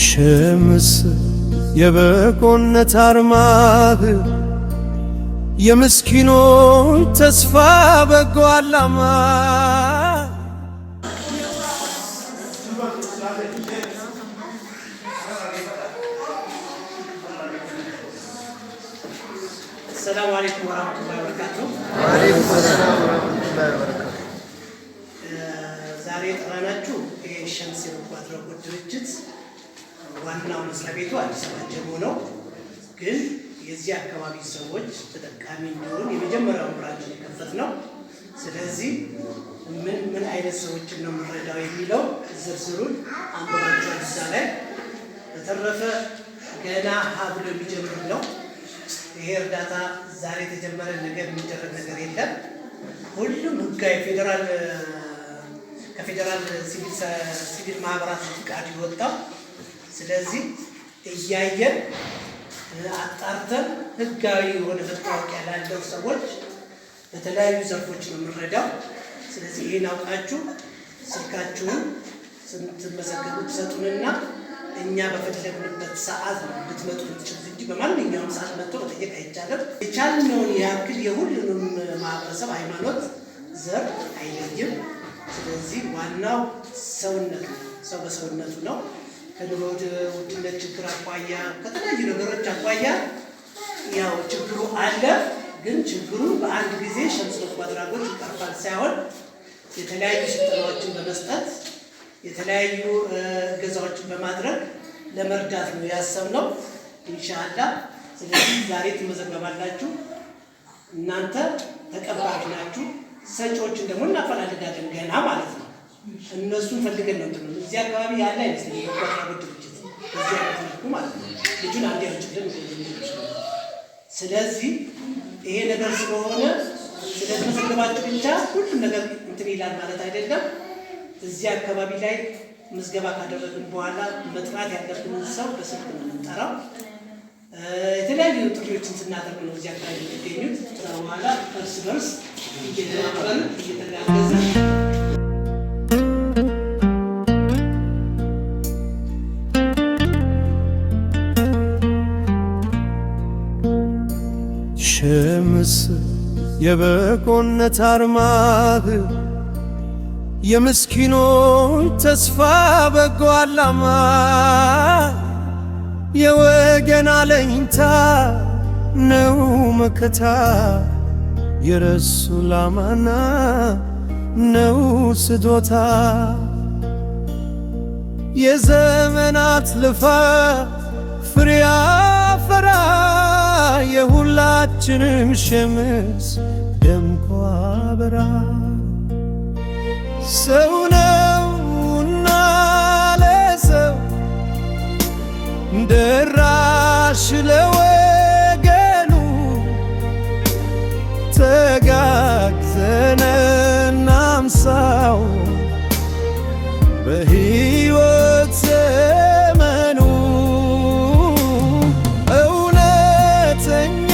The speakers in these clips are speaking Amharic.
ሽምስ የበጎነት አርማህ የምስኪኖች ተስፋ በጎ ዓላማ። السلام عليكم ورحمة الله وبركاته። وعليكم السلام ورحمة الله وبركاته። ዛሬ የጠራናችሁ ይሄ ሸምስ የበጎ አድራጎት ድርጅት ዋናው መስሪያ ቤቱ አዲስ አበባ ጀሞ ነው። ግን የዚህ አካባቢ ሰዎች ተጠቃሚ እንዲሆን የመጀመሪያውን branch የከፈትነው። ስለዚህ ምን ምን አይነት ሰዎችን ነው የምንረዳው የሚለው ዝርዝሩን አንብባችኋል እዛ ላይ። በተረፈ ገና ሀ ብሎ የሚጀምር ነው። ይሄ እርዳታ ዛሬ የተጀመረ ነገር የሚደረግ ነገር የለም። ሁሉም ህጋዊ ከፌዴራል ሲቪል ማህበራት ፍቃድ ይወጣው። ስለዚህ እያየን አጣርተን ህጋዊ የሆነ መታወቂያ ላለው ሰዎች በተለያዩ ዘርፎች ነው የምንረዳው። ስለዚህ ይህን አውቃችሁ ስልካችሁን ስትመዘገቡ ትሰጡንና እኛ በፈለግንበት ሰዓት ነው ልትመጡ የምትችሉት እንጂ በማንኛውም ሰዓት መጥቶ መጠየቅ አይቻልም። የቻልነውን ያክል የሁሉንም ማህበረሰብ ሃይማኖት፣ ዘር አይለይም። ስለዚህ ዋናው ሰውነት ነው። ሰው በሰውነቱ ነው። ከኑሮ ውድነት ችግር አኳያ፣ ከተለያዩ ነገሮች አኳያ ያው ችግሩ አለ። ግን ችግሩ በአንድ ጊዜ ሸምስ በጎ አድራጎት ይቀርፋል ሳይሆን የተለያዩ ስልጠናዎችን በመስጠት፣ የተለያዩ እገዛዎችን በማድረግ ለመርዳት ነው ያሰብነው ኢንሻአላህ። ስለዚህ ዛሬ ትመዘገባላችሁ። እናንተ ተቀባዮች ናችሁ። ሰጪዎችን ደግሞ እናፈላልጋለን ገና ማለት ነው። እነሱን ፈልገን ነው እንትኑ እዚህ አካባቢ ያለ አይመስለኝም የበጎ አድራጎት ድርጅት በዚህ አይነት መልኩ ማለት ነው። ልጁን አንድ ያውጭልን። ስለዚህ ይሄ ነገር ስለሆነ ስለተመዘገባችሁ ብቻ ሁሉም ነገር እንትን ይላል ማለት አይደለም። እዚህ አካባቢ ላይ ምዝገባ ካደረግን በኋላ መጥራት ያለብንን ሰው በስልክ ነው የምንጠራው። የተለያዩ ጥሪዎችን ስናደርግ ነው እዚህ አካባቢ የሚገኙት። ከዛ በኋላ እርስ በርስ እየተባበርን እየተጋገዝን ሽምስ የበጎነት አርማህ የምስኪኖች ተስፋ በጎ ዓላማ የወገን አለኝታ ነው መከታ የረሱል አማና ነው ስጦታ። የዘመናት ልፋት ፍሬ አፈራ የሁላችንም ሸምስ ደምቆ አበራ። ሰው ነውና ለሰው ደራሽ ለወገኑ ተጋግዘን እናምሳው በሕይወት ዘመኑ። እውነተኛ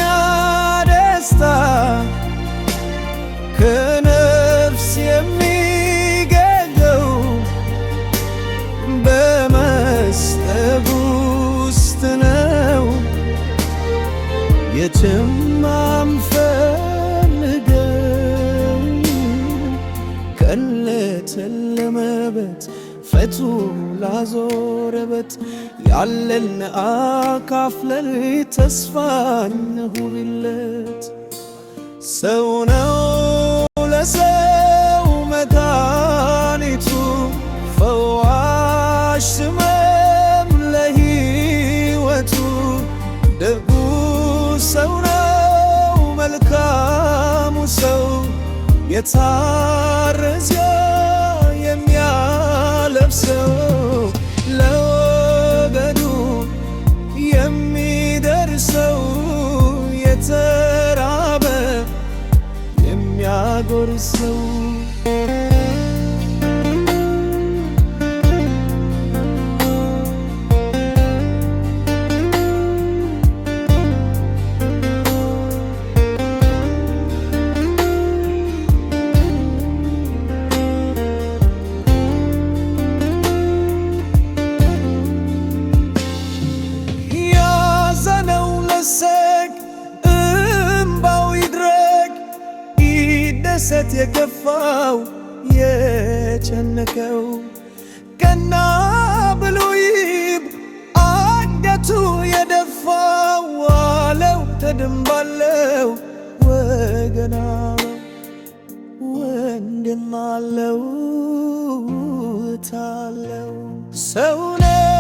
ደስታ ከነፍስ የሚገኘው በመስጠት ውስጥ ነው። የትም አንፈልገው ቀን ለተለመበት ፈቱ ላዞረበት ያለን አካፍለን ተስፋ እንሁንለት። ሰው ነው ለሰው መድኃኒቱ ፈዋሽ ሕመም ለሕይወቱ። ደጉ ሰው ነው መልካሙ ሰው የታረዘ የሚያለብሰው ለወገኑ የሚደርሰው የተራበ የሚያጎርሰው። ሲከሰት የከፋው የጨነቀው ቀና ብሎ ይብ አንገቱ የደፋው ዋለው ተድንባለው ወገናለው ወንድም አለው ታለው ሰው ነው።